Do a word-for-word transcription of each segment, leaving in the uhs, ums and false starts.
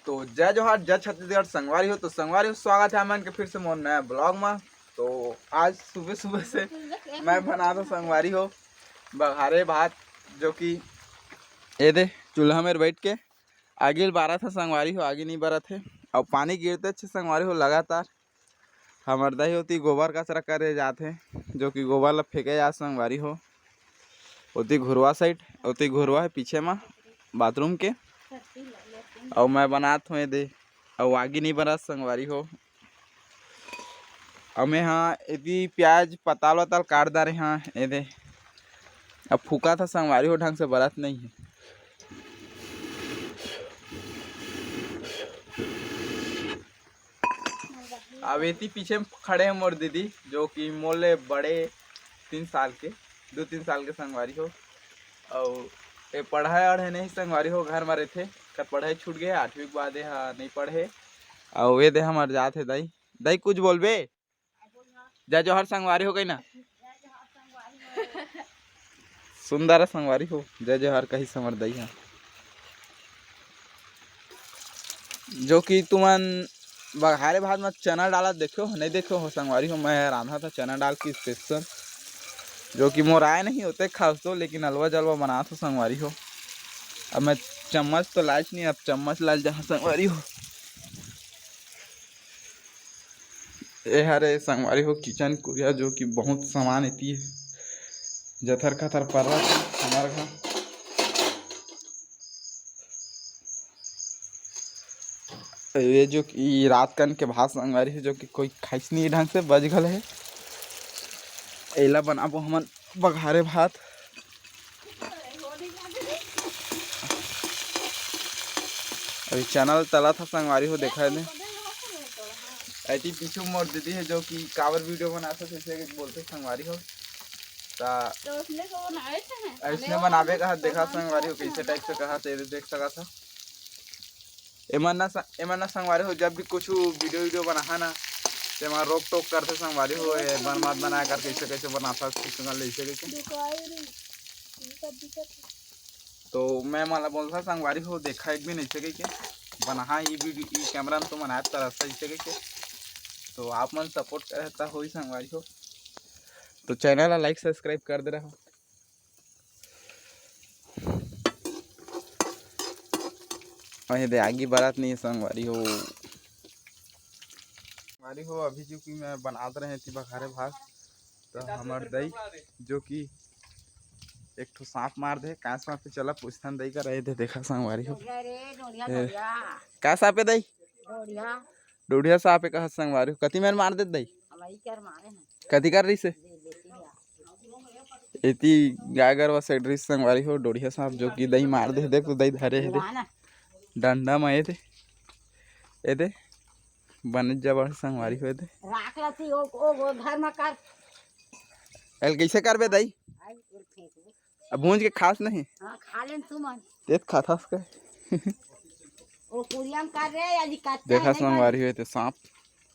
तो जय जोहार, जय छत्तीसगढ़ संगवारी हो। तो संगवारी हो, स्वागत है आप मन के फिर से मोर नया ब्लॉग में। तो आज सुबह सुबह से मैं बनात हों संगवारी हो बघारे भात, जो कि ए दे चूल्हा में बैठ के आगी ल बारत हे संगवारी हो, आगी नहीं बरत हे। और पानी गिरते छे संगवारी हो लगातार। हमर दाई ओती गोबर कचरा करे जात हे, जो कि गोबर ला फेंके जात संगवारी हो। ओती घुरवा साइड, ओती घुरवा है पीछे मा बाथरूम के। और मैं बनात हों ए दे, और आगी नहीं बरत संगवारी हो। और मैं हाँ एती प्याज पताल वताल काट डारे हाँ ए दे। अब फूका था संगवारी हो, ढंग से बरत नहीं है। अब एती पीछे में खड़े हैं मोर दीदी, जो कि मोले बड़े तीन साल के, दो तीन साल के संगवारी हो। और ए पढ़ाई अढ़े नहीं संगवारी हो, घर में रहते, कर पढ़ाई छूट गए, आठवीं के बाद ए हा नहीं पढ़े। और ये दे हमार जात है दाई, दाई कुछ बोलबे? जय जोहार संगवारी हो गई ना। सुंदर संगवारी हो, जय जोहार कही समर दई हा। जो कि तुमन बघारे भात में चना डालत देखे हो, नहीं देखे हो संगवारी हो, मैं रांधा था चना डाल के स्पेशल, जो कि मोर आए नहीं होते खास तो, लेकिन अलवा जलवा बनात हों संगवारी हो। अब मैं चम्मच तो लाइच नहीं, अब चम्मच लाइच जहाँ संगवारी हो। ए हरे संगवारी हो किचन कुरिया, जो कि बहुत सामान एती जथर खथर पर्रा हमर घर। ये जो कि रात कन के भात संगवारी हो, जो कि कोई खाइस नहीं ढंग से, बच गल है। एला बनाबो हमन बघारे भात। अभी चना ल तला था संगवारी हो, देखा है ने। ऐती पीछू मोर दीदी है, जो कि काबर वीडियो बनात हे, ऐसे बोलते संगवारी हो। ता तो उसने को बनाए थे ना, ऐसने बनावे कहा, देखा संगवारी हो, कैसे टाइप से कहा, तेरे देख सका था। एमन ना स-, एमन ना संगवारी हो, जब भी कुछ वीडियो वीडियो बनाहा ना, तेमा रोक टोक करते संगवारी हो, ए बन मत बनाया कर, कैसे कैसे बनाता, कुछ संग ले ऐसे कैसे। तो मैं मला बोलता संगवारी हो, देखा एक भी नहीं सके के बनाहा ये वीडियो, ये कैमरा में तो मनाया तरह से ऐसे के। तो आप मन सपोर्ट करे त होई संगवारी हो, तो चैनल ला लाइक सब्सक्राइब कर दे रहा। अहे दे आगी बरत नहीं है संगवारी हो। संगवारी हो, अभी जो कि मैं बनात रहे थी बघारे भात, तो हमर दई जो कि एक ठो सांप मार दे, का सांप पे चला पूछथन दई का रहे दे, देखा संगवारी हो। डोढ़िया रे, डोढ़िया, ए, डोढ़िया। का सांप है दई? डोढ़िया। डोढ़िया सांप है कहा संगवारी हो, कति मेर मार दे दई? हमारी कर मारे हैं। कति कर रही से? दे देती है। एती गाय गरवा साइड रही संगवारी हो, डोढ़िया सांप जो कि दई मार दे, देख तो दई धरे है दे। बुआ ना। डंडा में ए दे, ए दे, बने जबर संगवारी हो ए दे। राख लती ओ, ओ, ओ घर में कर। एल कैसे करबे दई? आई, एल फेंक दे। अब भूंज के खास नहीं? हाँ, खा लेन तू मन। तेत खाथस के। ओ कुरिया में कर रे, या जी कच्चा देखा है संगवारी हो ए दे सांप।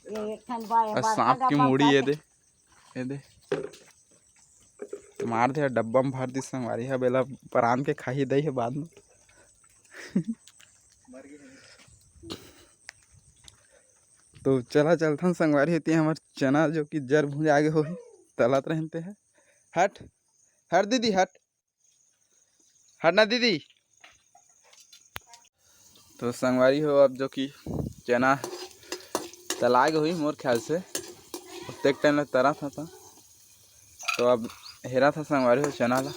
ये एक ठन बा-, और बड़का सांप की डब्बा मुड़ी ए काटे। दे, ए दे। मार दे, डब्बा में भर दी संगवारी, अब एला परान के खाही दई है बाद में। तो चला चलथन संगवारी, होती हमर चना जो कि जर भुंज आगे होही, तलत रहते हैं। हट, हट दीदी, हट, हट ना दीदी। तो संगवारी हो, अब जो कि चना तला गे होही मोर ख्याल से, ओतेक टाइम ले तरा था, था। तो अब हेरा था संगवारी हो चना ला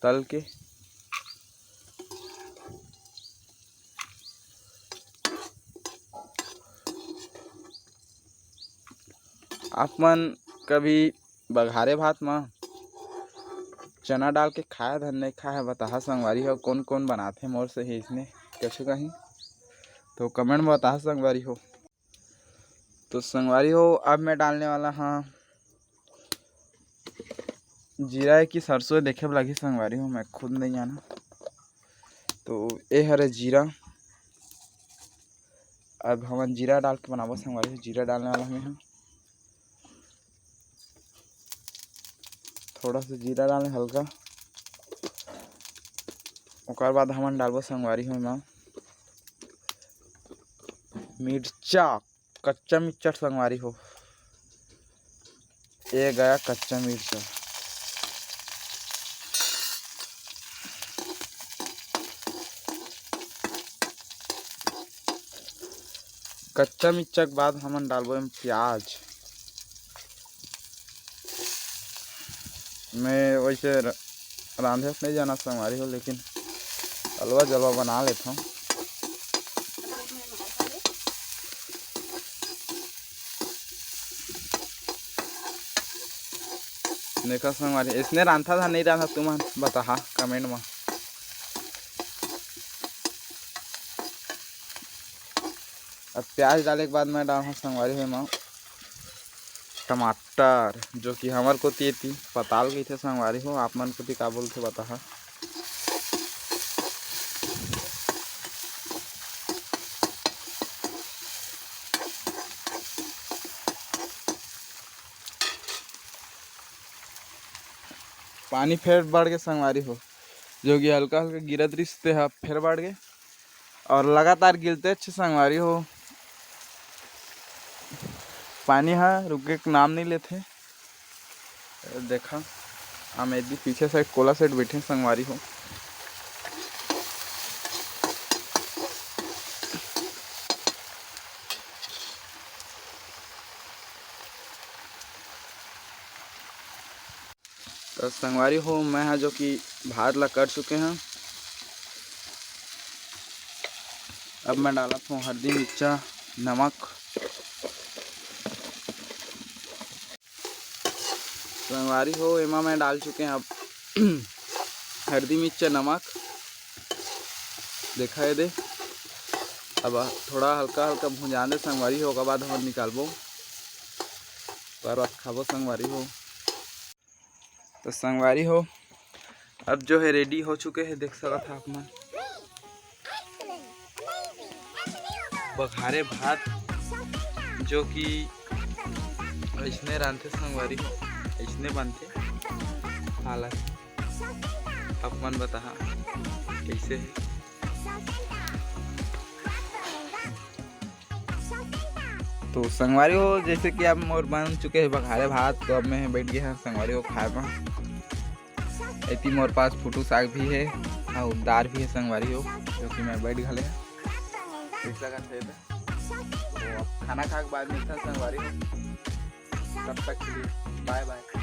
तल के। आप मन कभी बघारे भात म चना डाल के खाए धन नहीं खाए, बताहा संगवारी हो, कौन कौन बनाथे मोर से ही इसने कछु कहीं, तो कमेंट में बताहा संगवारी हो। तो संगवारी हो, अब मैं डालने वाला हाँ जीरा है कि सरसों, देखे बर लगही संगवारी हो, मैं खुद नहीं जाना। तो ए हरे जीरा, अब हमन जीरा डाल के बनाबो संगवारी हो। जीरा डालने वाला हमें हम थोड़ा सा जीरा डालें हल्का, ओकर बाद हमन डालबो संगवारी हो एमा मिर्चा, कच्चा मिर्चा संगवारी हो, ये गया कच्चा मिर्चा। कच्चा मिर्चा के बाद हमन डालबो एम प्याज। मैं वैसे र-, रांधे नहीं जाना संगवारी हो, लेकिन अलवा जलवा बना लेता हूँ। देखा संगवारी, इसने रांधा था नहीं रांधा, तुम बताहा कमेंट में। अब प्याज डाले के बाद मैं डालहूँ संगवारी हो एमा टमाटर, जो कि हमर कोती एती पताल कहिथे संगवारी हो, आप मन कोती का बोलथे बताहा। पानी फेर बढ़ के संगवारी हो, जो कि हल्का हल्का गिरत रिहिस ते ह फेर बढ़ गे और लगातार गिरते अच्छे संगवारी हो। पानी ह रुके के नाम नहीं लेथे। देखा, हम एदी पीछे साइड कोला सेट बैठे संगवारी हो। तो संगवारी हो, मैं ह जो कि भात ला कर चुके हैं, अब मैं डालत हूँ हल्दी, मिर्चा, नमक। संगवारी हो, एमा मैं डाल चुके हैं अब हल्दी, मिर्चा, नमक। देखा ये दे, अब थोड़ा हल्का हल्का भुंजान दे संगवारी हो, ओकर बाद हम निकालबो, ओकर बाद खाबो संगवारी हो। तो संगवारी हो, अब जो है रेडी हो चुके हैं, देख सकत हा आप मन बघारे भात, जो कि ऐसने रांधथे संगवारी हो, ऐसने बनथे। हालत आप मन बताहा कैसे है। तो संगवारी हो, जैसे कि अब मोर बन चुके हैं बघारे भात, तो अब मैं बैठ गया हूँ संगवारी हो खाए बर। एती मोर पास फुटू साग भी है और दार भी है संगवारी हो, जो कि मैं बैठ घले हूँ। देख सकत हे एदे। तो अब खाना खा के बाद मिलते हैं संगवारी हो, तब तक के लिए बाय बाय।